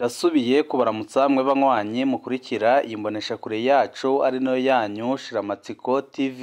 Ndasubiye kubaramutsa mwe banywanyi mukurikira iyi mboneshakure yacu ari nayo yanyu Shiramatsiko TV.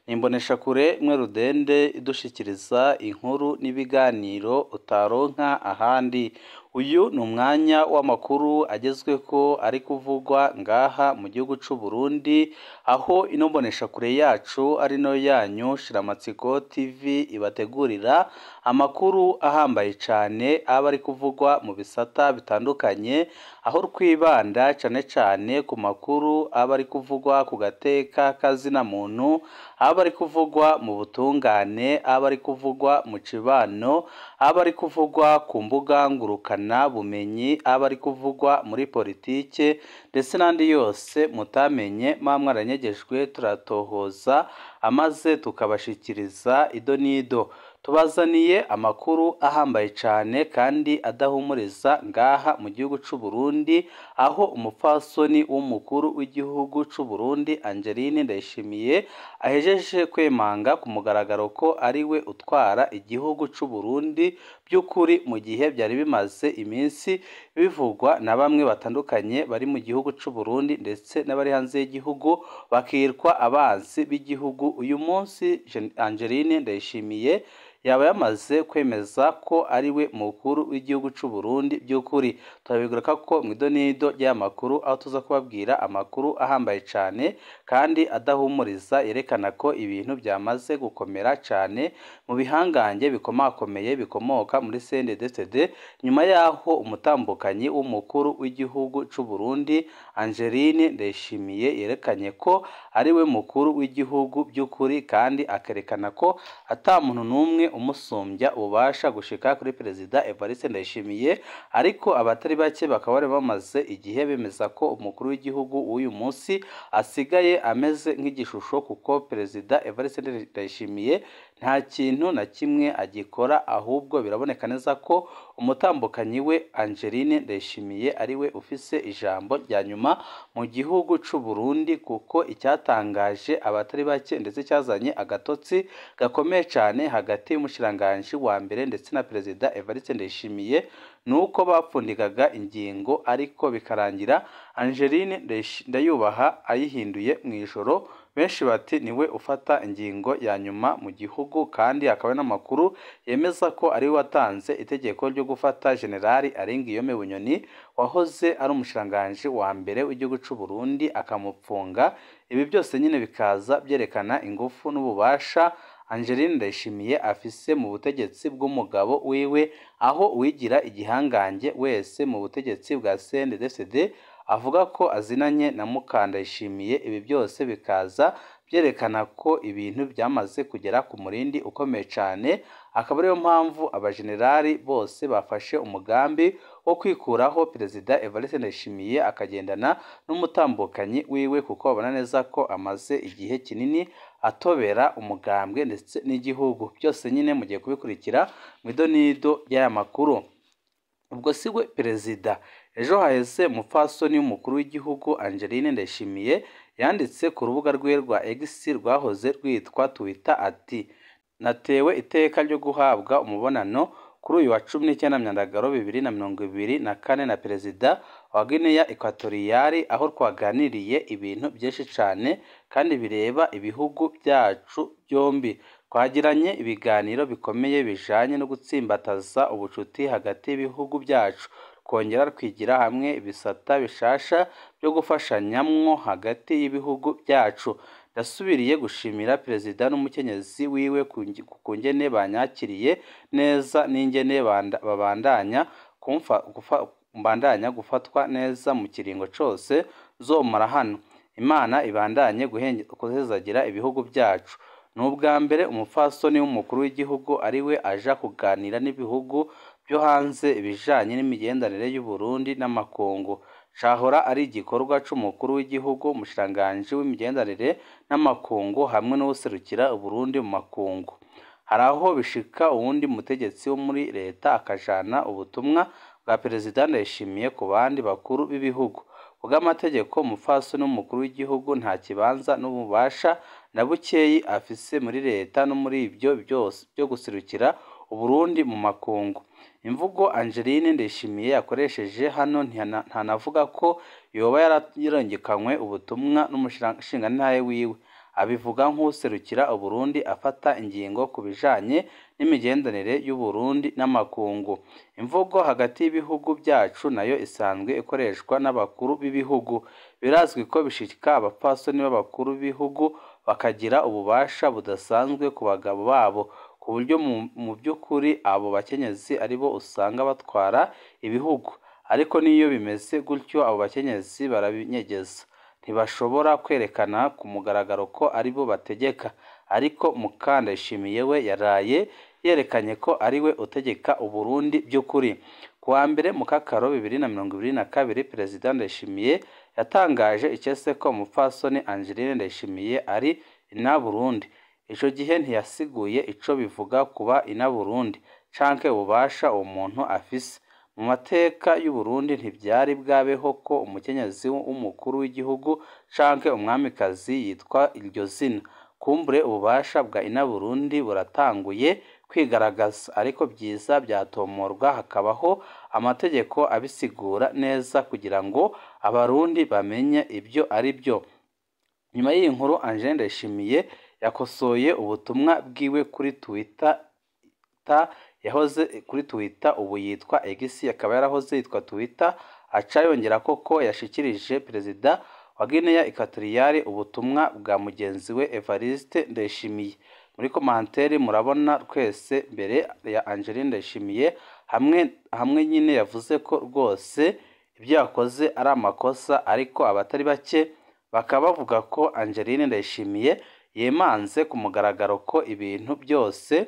Ni imboneshakure mwe rudende idushikiriza inkuru n'ibiganiro utaronka ahandi. Uyu ni umwanya w'amakuru agezweko ari kuvugwa ngaha mu gihugu c'u Burundi, aho ino mboneshakure yacu ari nayo yanyu Shiramatsiko TV ibategurira amakuru ahambaye cane aba ari kuvugwa mu bisata bitandukanye, aho twibanda cane cane ku makuru aba ari kuvugwa ku gateka k'azina muntu, aba ari kuvugwa mu butungane, aba ari kuvugwa mu cibano, aba ari kuvugwa ku mbuga ngurukana bumenyi, aba ari kuvugwa muri politike ndetse n'andi yose mutamenye muba mwaranyegejwe, turatohoza amaze tukabashikiriza ido n'ido. Tubazaniye amakuru ahambaye cane kandi adahumuriza ngaha mu gihugu c'u Burundi, aho umupfasoni w'umukuru w'igihugu c'u Burundi Angeline Ndayishimiye ahejeje kwemanga ku mugaragaro ko ari we utwara igihugu c'u Burundi by'ukuri, mu gihe byari bimaze iminsi bivugwa na bamwe batandukanye bari mu gihugu c'u Burundi ndetse n'abari hanze y'igihugu bakitwa abansi b'igihugu. Uyu munsi Angeline Ndayishimiye yaba yamaze kwemeza ko ari we mukuru w'igihugu c'u Burundi by'ukuri. Turabigaruka ko mu idonido ry'aya makuru, aho tuza kubabwira amakuru ahambaye cane kandi adahumuriza, yerekana ko ibintu byamaze gukomera cane mu bihangange bikomakomeye bikomoka muri CNDD-FDD, nyuma yaho umutambukanyi w'umukuru w'igihugu c'u Burundi Angeline Ndayishimiye yerekanye ko ari we mukuru w'igihugu by'ukuri, kandi akerekana ko ata muntu n'umwe umusumbya ububasha gushika kuri Perezida Evariste Ndayishimiye. Ariko abatari bake bakaba bari bamaze igihe bemeza ko umukuru w'igihugu w'uyu munsi asigaye ameze nk'igishusho, kuko Perezida Evariste Ndayishimiye nta kintu na kimwe agikora, ahubwo biraboneka neza ko umutambukanyi we Angeline Ndayishimiye ari we ufise ijambo rya nyuma mu gihugu c'u Burundi, kuko icyatangaje abatari bake ndetse cyazanye agatotsi gakomeye cane hagati y'umushikiranganji wa mbere ndetse na Perezida Evariste Ndayishimiye, nuko bapfundikaga ingingo ariko bikarangira Angeline Ndayubaha ayihinduye mu ijoro. Benshi bati niwe ufata ingingo ya nyuma mu gihugu, kandi hakaba n'amakuru yemeza ko ari we watanze itegeko ryo gufata Generali Aringiyome Bunyoni wahoze ari umushikiranganji wa mbere w'igihugu c'u Burundi akamupfunga. Ibi byose nyine bikaza byerekana ingufu n'ububasha Angeline Ndayishimiye afise mu butegetsi bw'umugabo wiwe, aho uwigira igihangange wese mu butegetsi bwa CNDD-FDD avuga ko azinanye na Mukandayishimiye. Ibi byose bikaza byerekana ko ibintu byamaze kugera ku murindi ukomeye cane, akaba ariyo mpamvu abajenerali bose bafashe umugambi wo kwikuraho Perezida Evariste Ndayishimiye akagendana n'umutambukanyi wiwe, kuko babona neza ko amaze igihe kinini atobera umugambwe ndetse n'igihugu. Byose nyine mugiye kubikurikira mu idonido y'aya makuru. Ubwo si we perezida. Ejo haheze umupfasoni w'umukuru w'igihugu Angeline Ndayishimiye yanditse ku rubuga rwe rwa X rwahoze rwitwa Twitter ati: "Natewe iteka ryo guhabwa umubonano kuri uyu wa 19 Myandagaro 2024 na Perezida wa Guinea Equatoriale, aho twaganiriye ibintu byinshi cane kandi bireba ibihugu byacu byombi. Twagiranye ibiganiro bikomeye bijanye no gutsimbataza ubucuti hagati y'ibihugu byacu, twongera twigira hamwe ibisata bishasha byo gufashanyamwo hagati y'ibihugu byacu. Ndasubiriye gushimira Perezida n'umukenyezi wiwe ku ngene banyakiriye neza n'ingene babandanya gufatwa neza mu kiringo cose nzomara hano. Imana ibandanye guhezagira ibihugu byacu." Ni ubwa mbere umupfasoni w'umukuru w'igihugu ari we aja kuganira n'ibihugu byo hanze ibijanye n'imigenderanire y'u Burundi n'amakungu. Cahora ari igikorwa c'umukuru w'igihugu, umushikiranganji w'imigenderanire n'amakungu hamwe n'uwuserukira Uburundi mu makungu. Hari aho bishika uwundi mutegetsi wo muri leta akajana ubutumwa bwa Perezida Ndayishimiye ku bandi bakuru b'ibihugu. Kubw'amategeko, umupfasoni w'umukuru w'igihugu nta kibanza n'ububasha na bukeyi afise muri leta no muri ivyo byose byo guserukira Uburundi mu makungu. Imvugo Angeline Ndayishimiye yakoresheje hano ntanavuga ko yoba yararungikanywe ubutumwa n'umushingantahe wiwe. Abivuga nk'userukira Uburundi afata ingingo ku bijanye n'imigenderanire y'Uburundi n'amakungu. Imvugo hagati y'ibihugu byacu nayo isanzwe ikoreshwa n'abakuru b'ibihugu. Birazwi ko bishika abapfasoni b'abakuru b'ibihugu bakagira ububasha budasanzwe ku bagabo babo, ku buryo mu by'ukuri abo bakenyezi aribo usanga batwara ibihugu. Ariko n'iyo bimeze gutyo, abo bakenyezi barabinyegeza, ntibashobora kwerekana ku mugaragaro ko aribo bategeka. Ariko muka Ndayishimiye we yaraye yerekanye ko ariwe utegeka Uburundi by'ukuri. Ku wa mbere Mukakaro 2022, Perezida Ndayishimiye yatangaje icese ko umupfasoni Angeline Ndayishimiye ari inaburundi. Ico gihe ntiyasiguye ico bivuga kuba inaburundi canke ububasha uwo muntu afise. Mu mateka y'Uburundi ntivyari bwabeho ko umukenyezi w'umukuru w'igihugu canke umwamikazi yitwa iryo zina. Kumbure ububasha bwa inaburundi buratanguye kwigaragaza, ariko vyiza vyatomorwa hakabaho amategeko abisigura neza kugira ngo abarundi bamenye ivyo ari vyo. Nyuma y'iyi nkuru, Angeline Ndayishimiye yakosoye ubutumwa bwiwe kuri Twitter yahoze kuri Twitter ubu yitwa X, akaba yarahoze yitwa Twitter, aca yongera koko yashikirije perezida wa Guinea Equatoriale ubutumwa bwa mugenzi we Evariste Ndayishimiye. Muri komanteri murabona twese mbere ya Angeline Ndayishimiye hamwe nyine yavuze ko rwose ibyo yakoze ari amakosa, ariko abatari bake bakaba bavuga ko Angeline Ndayishimiye yemanze ku mugaragaro ko ibintu byose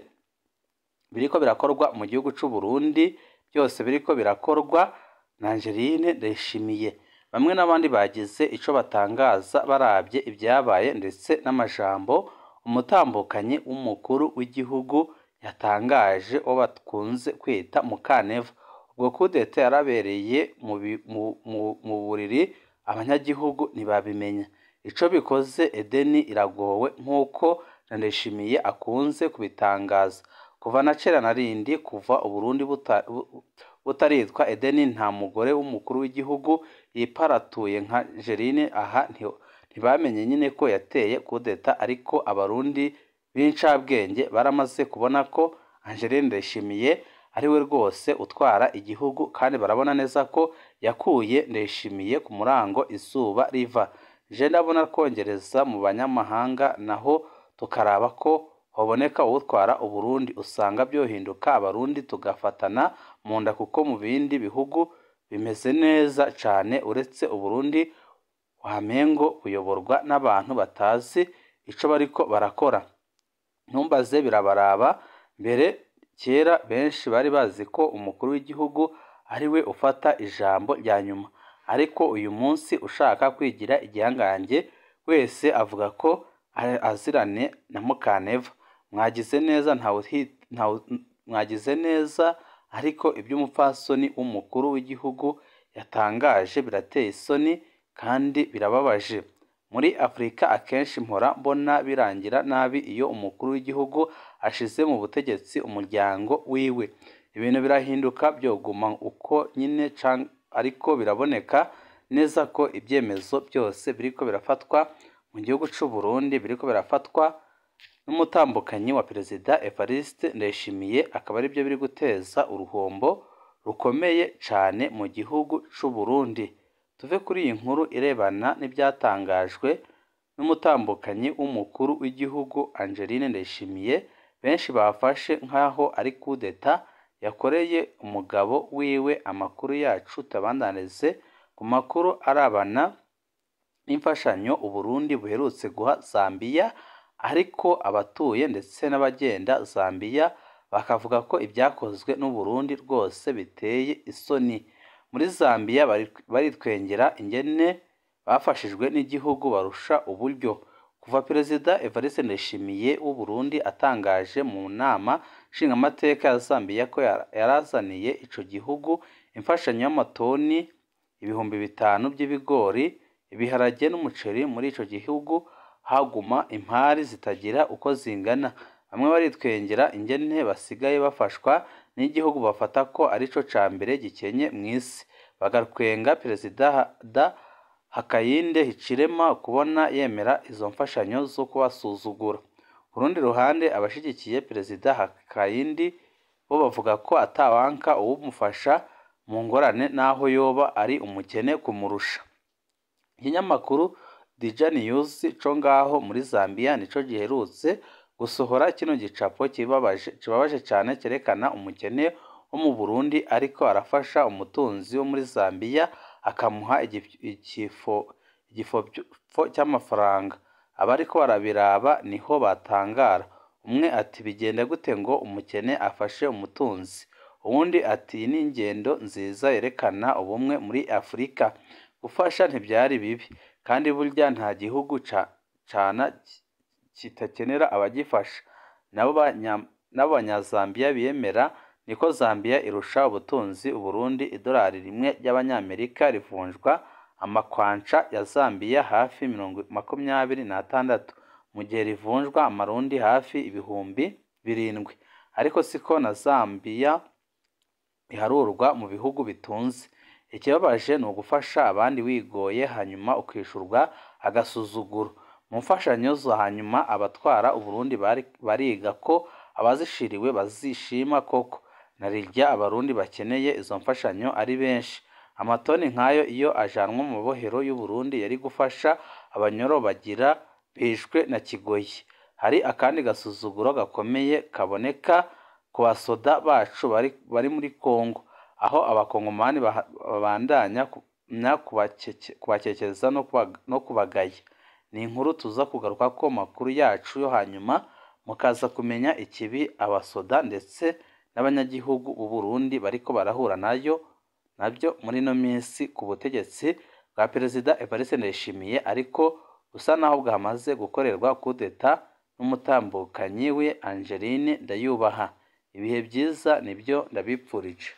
biriko birakorwa mu gihugu c'u Burundi, byose biriko birakorwa na Angeline Ndayishimiye. Bamwe n'abandi bagize ico batangaza barabye ibyabaye ndetse n'amajambo umutambukanyi w'umukuru w'igihugu yatangaje, uwo bakunze kwita Mukaneva. Ubwo kudeta yarabereye mu buriri, abanyagihugu ntibabimenya. Ico bikoze Edeni iragowe nk'uko Ndayishimiye akunze kubitangaza. Kuva na kera narindi, kuva Uburundi butaritwa Edeni, nta mugore w'umukuru w'igihugu yiparatuye nka Angeline. Aha ntibamenye nyine ko yateye kudeta, ariko abarundi b'incabwenge baramaze kubona ko Angeline Ndayishimiye ari we rwose utwara igihugu, kandi barabona neza ko yakuye Ndayishimiye ku murango izuba riva. Je ndabona kongereza mu banyamahanga naho tukaraba ko hoboneka uwutwara Uburundi, usanga byohinduka abarundi tugafatana mu nda, kuko mu bindi bihugu bimeze neza cane uretse Uburundi wamengo buyoborwa n'abantu batazi ico bariko barakora. Ntumbaze birabaraba. Mbere kera benshi bari bazi ko umukuru w'igihugu ari we ufata ijambo rya nyuma, ariko uyu munsi ushaka kwigira igihangange wese avuga ko azirane na Mukaneva. Mwagize neza, mwagize neza, ariko iby'umupfasoni w'umukuru w'igihugu yatangaje birateye isoni kandi birababaje. Muri Afurika akenshi mpora mbona birangira nabi iyo umukuru w'igihugu ashize mu butegetsi umuryango wiwe. Ibintu birahinduka byoguma uko nyine, ariko biraboneka neza ko ibyemezo byose biriko birafatwa mu gihugu c'u Burundi biriko birafatwa n'umutambukanyi wa Perezida Evariste Ndayishimiye, akaba aribyo biri guteza uruhombo rukomeye cane mu gihugu c'u Burundi. Tuve kuri iyi nkuru irebana n'ibyatangajwe n'umutambukanyi w'umukuru w'igihugu Angeline Ndayishimiye, benshi bafashe nk'aho ari kudeta yakoreye umugabo wiwe. Amakuru yacu tabandanize ku makuru arabana n'imfashanyo Uburundi buherutse guha Zambia, ariko abatuye ndetse n'abagenda Zambia bakavuga ko ibyakozwe n'Uburundi rwose biteye isoni. Muri Zambia baritwengera ingene bafashijwe n'igihugu barusha uburyo. Kuva Perezida Evariste Ndayishimiye w'u Burundi atangaje mu nama nshingamateka ya Zambia ko yarazaniye ico gihugu imfashanyo y'amatoni 5000 by'ibigori, ibiharage n'umuceri, muri ico gihugu haguma impari zitagira uko zingana. Bamwe baritwengera ingene basigaye bafashwa n'igihugu bafata ko arico ca mbere gikenye mw'isi, bagatwenga Perezida Hakainde Hichilema kubona yemera izo mfashanyo zo kubasuzugura. Ku rundi ruhande, abashigikiye Perezida Hakainde bo bavuga ko atawanka uwumufasha mu ngorane naho yoba ari umukene kumurusha. Ikinyamakuru Dija News co ngaho muri Zambia nico giherutse gusohora kino gicapo kibabaje cane cerekana umukene wo mu Burundi ariko arafasha umutunzi wo muri Zambia akamuha igifopfo cy'amafaranga. Abariko barabiraba niho batangara. Umwe ati bigenda gute ngo umukene afashe umutunzi? Uwundi ati iyi ni ingendo nziza yerekana ubumwe muri Afurika. Gufasha ntivyari bibi, kandi burya nta gihugu cana kitakenera abagifasha. Nabo Abanyazambiya biyemera niko Zambia irusha ubutunzi Uburundi. Idolari rimwe ry'abanyamerika rivunjwa amakwanca ya Zambia hafi 26, mu gihe rivunjwa amarundi hafi 7,000. Ariko siko na Zambia iharurwa mu bihugu bitunze. Ikibabaje ni ugufasha abandi wigoye hanyuma ukishurwa agasuzuguro. Mu mfashanyo zo hanyuma abatwara Uburundi bariga ko abazishiriwe bazishima koko. Narirya Abarundi bakeneye izo mfashanyo ari benshi. Amatoni nk'ayo iyo ajanwa mu mabohero y'Uburundi yari gufasha abanyoro bagira bishwe na kigoyi. Hari akandi gasuzuguro gakomeye kaboneka ku basoda bacu bari muri Kongo, aho abakongomani babandanya kubakekeza no kubagaya. Ni inkuru tuza kugaruka ko makuru yacu yo hanyuma, mukaza kumenya ikibi abasoda ndetse n'abanyagihugu b'u Burundi bariko barahura nabyo muri ino minsi ku butegetsi bwa Perezida Evariste Ndayishimiye, ariko busa naho bwamaze gukorerwa kudeta n'umutambukanyi we Angeline Ndayubaha. Ibihe byiza nibyo ndabipfurije.